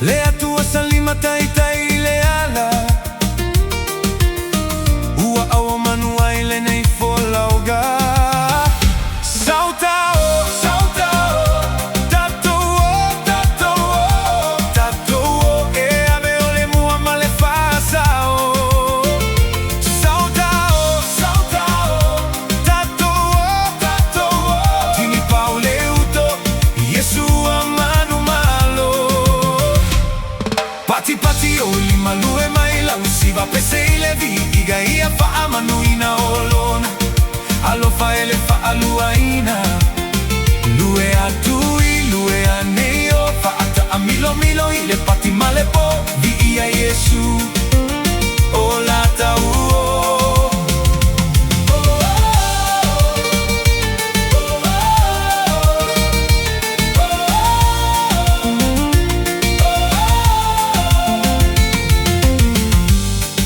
Le Atua salima taitai i le ala, Ua auomanu ai lenei folauga. Sauta o, sauta o, tatou o, tatou o, tatou o, e ave o le mua ma le faasao. Sauta o, sauta o, tatou o, tatou o, Tinipao le uto, Iesu ua manumalo. Patipati o lima lue mai lau siva pese i le viiga ia faamanuina o lona alofa e le faaluaina. Lue atu i lue ane o faataamilomilo i le pati ma le po viia Iesu o la tauo.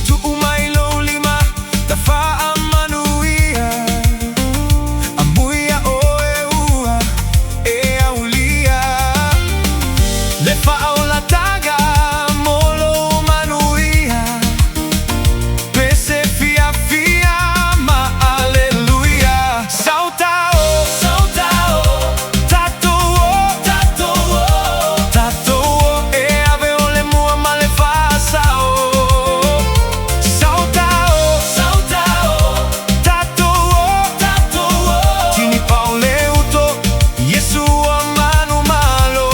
Tuu mai lou lima tafaamanuia, Amuia oe ua e aulia Le faaolataga mo lou manuia, Pese fiafia ma aleluia. Sauta o, sauta o, tatou o, tatou o, tatou o, e ave o le mua ma le faasao. Sauta o, sauta o, tatou o, tatou o, Tinipao le uto, Iesu ua manumalo.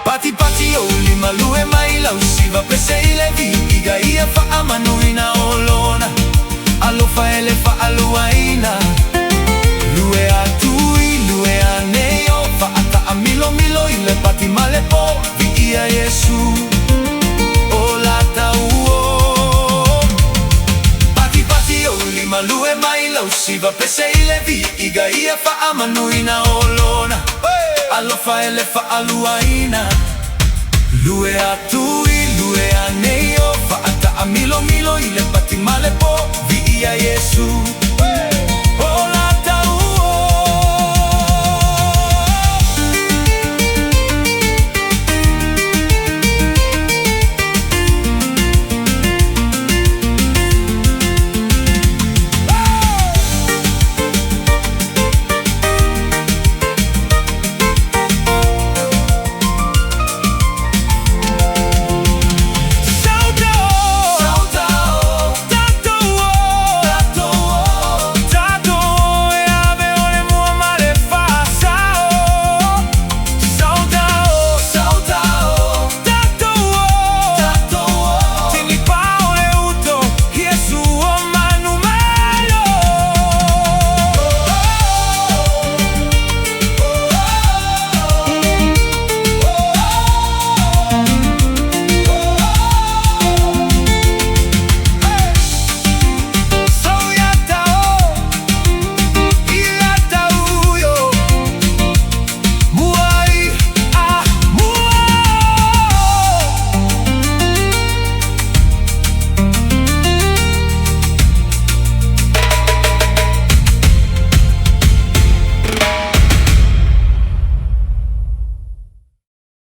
Patipati o lima lue mai lau siva pese i le viiga ia faamanuina o lona alofa e le faaluaina. Lue atu i lue ane o faataamilomilo i le pati ma le po viia Iesu o la tauo. Patipati o lima lue mai lau siva pese i le viiga ia faamanuina o lona alofa e le faaluaina. Lue atu i lue ane o faataamilomilo i le pati ma le po viia Iesu.